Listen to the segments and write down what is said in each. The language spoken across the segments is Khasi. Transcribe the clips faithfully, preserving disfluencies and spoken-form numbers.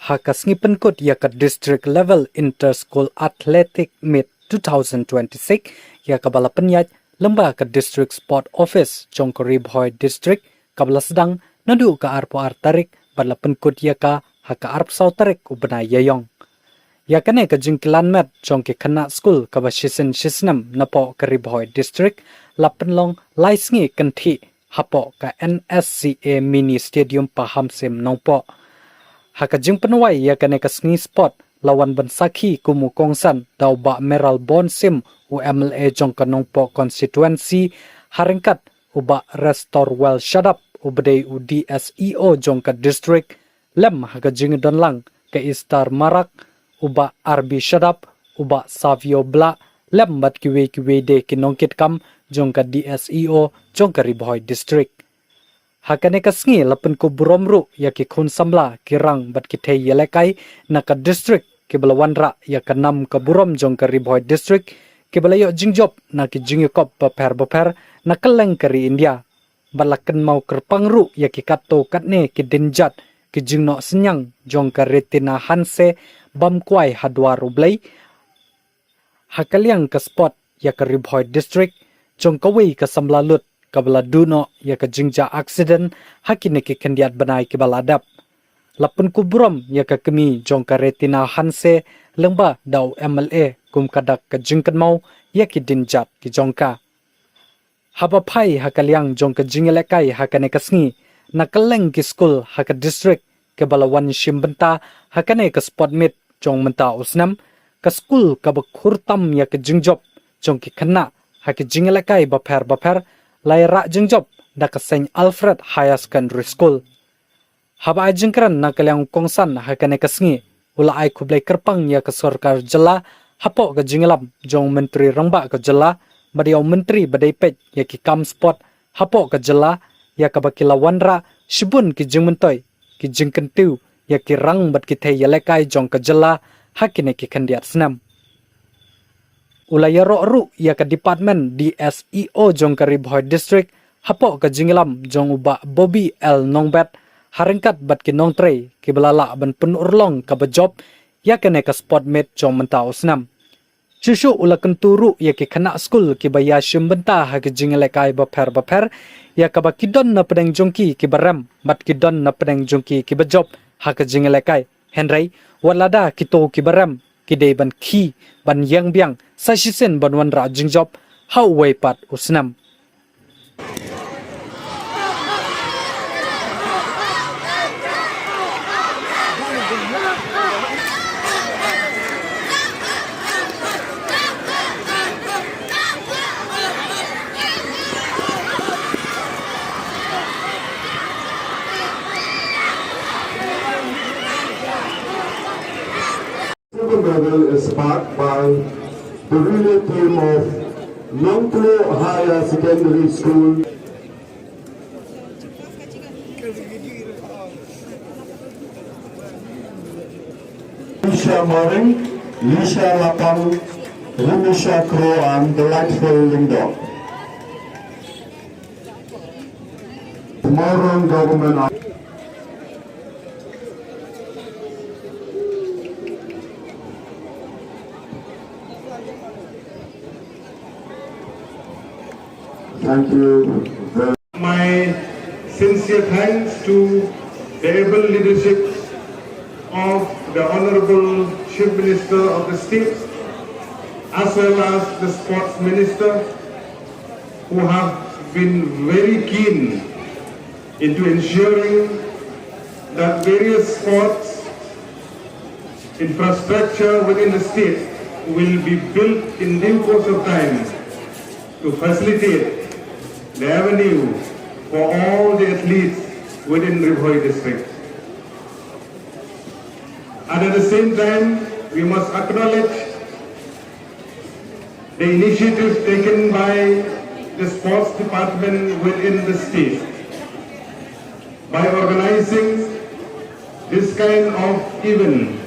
Ha ka sngi pynkut ïa ka District Level Inter-School Athletic Meet two thousand twenty-six, ïa kaba la pynïaid lyngba ka District Sport Office jong ka Ri Bhoi District, kaba la sdang naduh ka arphew ar tarik bad la pynkut ïa ka ha ka arphew saw tarik u bnai Ïaïong. Ïa kane ka jingkylla met jong ki khynnah skul kaba shisien shisnem napoh ka Ri Bhoi District la pynlong lai sngi kynthih hapoh ka N S C A Mini Stadium Pahamsyiem Nongpoh. Ha ka jingpynwai ïa kane ka sngi sport la wan ban sakhi kum u kongsan da u Bah Mayralborn Syiem, u M L A jong ka Nongpoh Constituency, ha ryngkat u Bah Restorwell Shadap uba dei u D S E O jong ka district, lem ha ka jingdon lang ka Esther Marak, u Bah R B Shadap, u Bah Savio Blah, lem bad kiwei kiwei de ki nongkitkam jong ka D S E O jong ka Ri Bhoi District. Ha kane ka sngi la pynkup burom ruh ïa ki khun samla, ki rang bad ki thei ïalehkai na ka district kiba la wanrah ïa ka nam ka burom jong ka Ri Bhoi District, kiba la ïoh jingjop na ki jingïakop bapher bapher na kylleng ka ri India. Bad la kynmaw kyrpang ruh ïa ki katto katne ki dienjat, ki jingnoh synñiang jong ka Retina Hanse bam kwai ha dwar U Blei. Ha ka liang ka sport, ïa ka Ri Bhoi District jong kawei ka samla lut kaba la duh noh ïa ka jingjia accident ha kine ki khyndiat bnai kiba la dep, la pynkup burom ïa ka kmie jong ka Retina Hanse lyngba da u M L A kum ka dak ka jingkynmaw ïa ki dienjat ki jong ka. Haba phai ha ka liang jong ka jingïalehkai ha kane ka sngi, na kylleng ki skul ha ka district kiba la wan shim bynta ha kane ka sport meet jong mynta u snem, ka skul kaba khur tam ïa ka jingjop jong ki khynnah ha ki jingïalehkai bapher bapher la ïarah jingjop da ka Saint Alfred Higher Secondary School. Haba ai jingkren na ka liang u kongsan ha kane ka sngi, u la ai khublei kyrpang ïa ka sorkar jylla hapoh ka jingïalam jong u Myntri Rangbah ka jylla bad ïa u Myntri ba dei peit ïa ki kam sport hapoh ka jylla, ïa kaba ki la wanrah shibun ki jingmyntoi, ki jingkyntiew ïa ki rang bad ki thei ïalehkai jong ka jylla ha kine ki khyndiat snem. U la ïaroh ruh ïa ka department D S E O jong ka Ri Bhoi District hapoh ka jingïalam jong u Bah Bobby L Nongbet, ha ryngkat bad ki nongtrei kiba la lah ban pynurlong kaba jop ïa kane ka sport meet jong mynta u snem. Shuh shuh u la kyntu ruh ïa ki khynnah skul kiba ïashim bynta ha ki jingïalehkai bapher bapher, ïa kaba ki don na pdeng jong ki kiba rem bad ki don na pdeng jong ki kiba jop ha ka jingïalehkai. Hynrei wat lada kito kiba rem ki dei ban khie, ban ïeng biang sa shisien ban wanrah jingjop ha uwei pat u snem. Silver medal is sparked by the relay team of Nongtluh Higher Secondary School. Lisha Maring, Lisha Lapang, Rumisha Kro and Delightful Lyngdoh. Moron government. Thank you very My sincere thanks to the able leadership of the Honorable Chief Minister of the state, as well as the Sports Minister, who have been very keen into ensuring that various sports infrastructure within the state will be built in due course of time to facilitate the avenue for all the athletes within Ri Bhoi district. And at the same time, we must acknowledge the initiative taken by the sports department within the state by organizing this kind of event.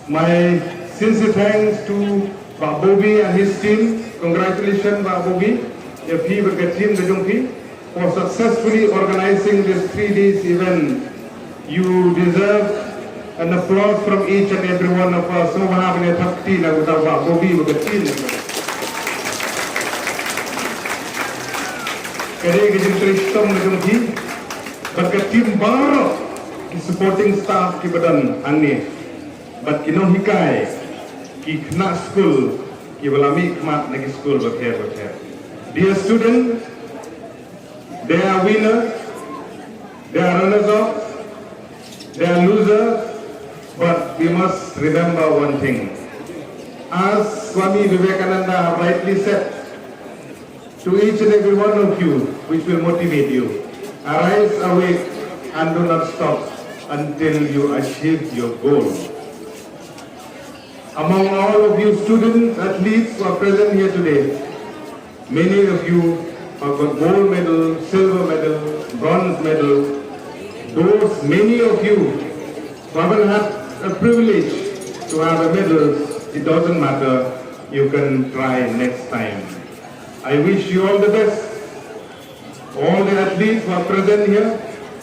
My sincere thanks to Bah Bobby and his team. Congratulations, Bah Bobby. Ïa phi bad ka team ka jong phi for successfully organizing this three days event. You deserve An applause from each and every one of us. Sngewbha ban ïa thap kti na uta u Bah Bobby bad ka team. Ka dei ka jingtrei shitom na jong phi bad ka team baroh ki supporting staff kiba don hangne bad ki nonghikai, ki khynnah skul kiba la mihkhmat na ki skul bapher bapher. Dear student, there are winner, there are runners up, they are losers, but we must remember one thing. As Swami Vivekananda rightly said, to each and every one of you, which will motivate you, arise, awake, and do not stop until you achieve your goal. Among all of you students, athletes who are present here today, many of you have got gold medal, silver medal, bronze medal. Those many of you who haven't had a privilege to have a medal, it doesn't matter. You can try next time. I wish you all the best. All the athletes who are present here,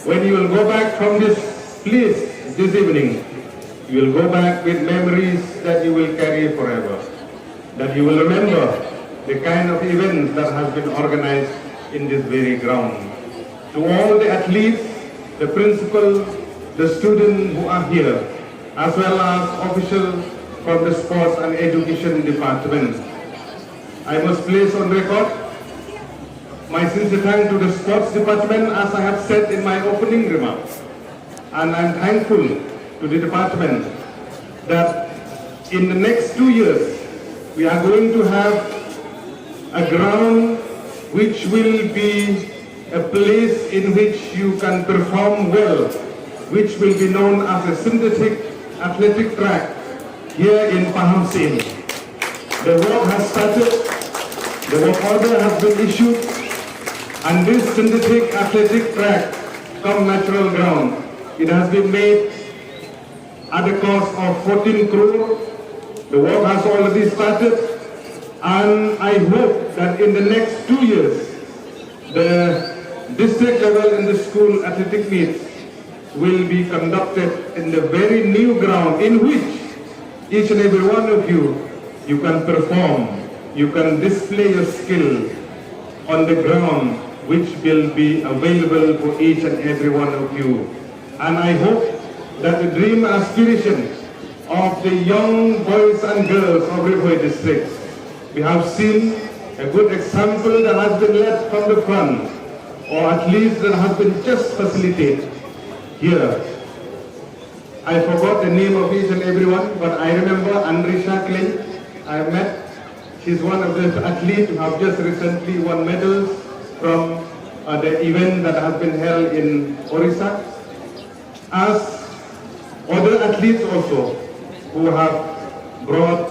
when you will go back from this place this evening, you will go back with memories that you will carry forever. That you will remember the kind of events that has been organized in this very ground. To all the athletes, the principal, the students who are here, as well as officials from the sports and education department, I must place on record my sincere thanks to the sports department, as I have said in my opening remarks. And I'm thankful to the department that in the next two years, we are going to have a ground which will be a place in which you can perform well, which will be known as a synthetic athletic track here in Pahamsyiem. The work has started, the work order has been issued, and this synthetic athletic track cum natural ground, it has been made at the cost of fourteen crore. The work has already started, and I hope that in the next two years, the district level and the school athletic meets will be conducted in the very new ground in which each and every one of you, you can perform, you can display your skill on the ground which will be available for each and every one of you. And I hope that the dream aspiration of the young boys and girls of Ri Bhoi district, we have seen a good example that has been led from the front, or at least that has been just facilitated here. I forgot the name of each and everyone, but I remember Andrisha Klein. I met. She's one of the athletes who have just recently won medals from, uh, the event that has been held in Orissa. As other athletes also who have brought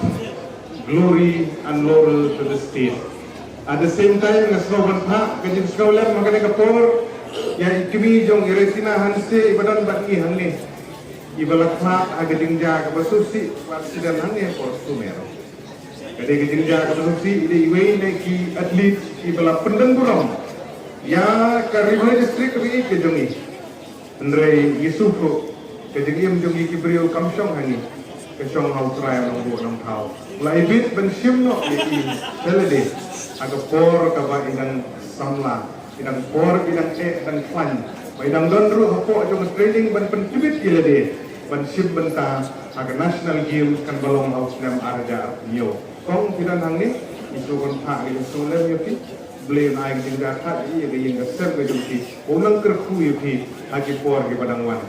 glory and laurel to the state. At the same time, nga sngewbha ka jingsngewlem ha kane ka por ïa i kmie jong i Resina Hanse iba don bad ngi hangne, iba la khlad ha ka jingjia kaba sngewsih, ba sdang hangne por sumar. Ka dei ka jingjia kaba sngewsih, i dei iwei na ki athlete iba la pyndon burom ïa ka Ri Bhoi District kaba ïeit ka jong ngi. Hynrei ngi sngewthuh ka jingim jong ngi ki briew kam shong ha ngi, ka shong ha U Trai Nongbuh Nongthaw. La ibit ban shim noh ïa ki sha lade ha ka por kaba i dang samla, i dang por, i dang eh, i dang khlaiñ, ba i dang don ruh hapoh jong ka training ban pyntbit ïa lade ban shim bynta ha ka National Games kan ba long ha u snem ar hajar arphew hynñiew. Kong phi don hangne, ngi sngewbha, ngi sngewlem ïa phi. Blei un ai ka jingjia khat ïa ka ïing ka sem ka jong phi. Un nang kyrkhu ïa phi ha ki por kiba dang wan.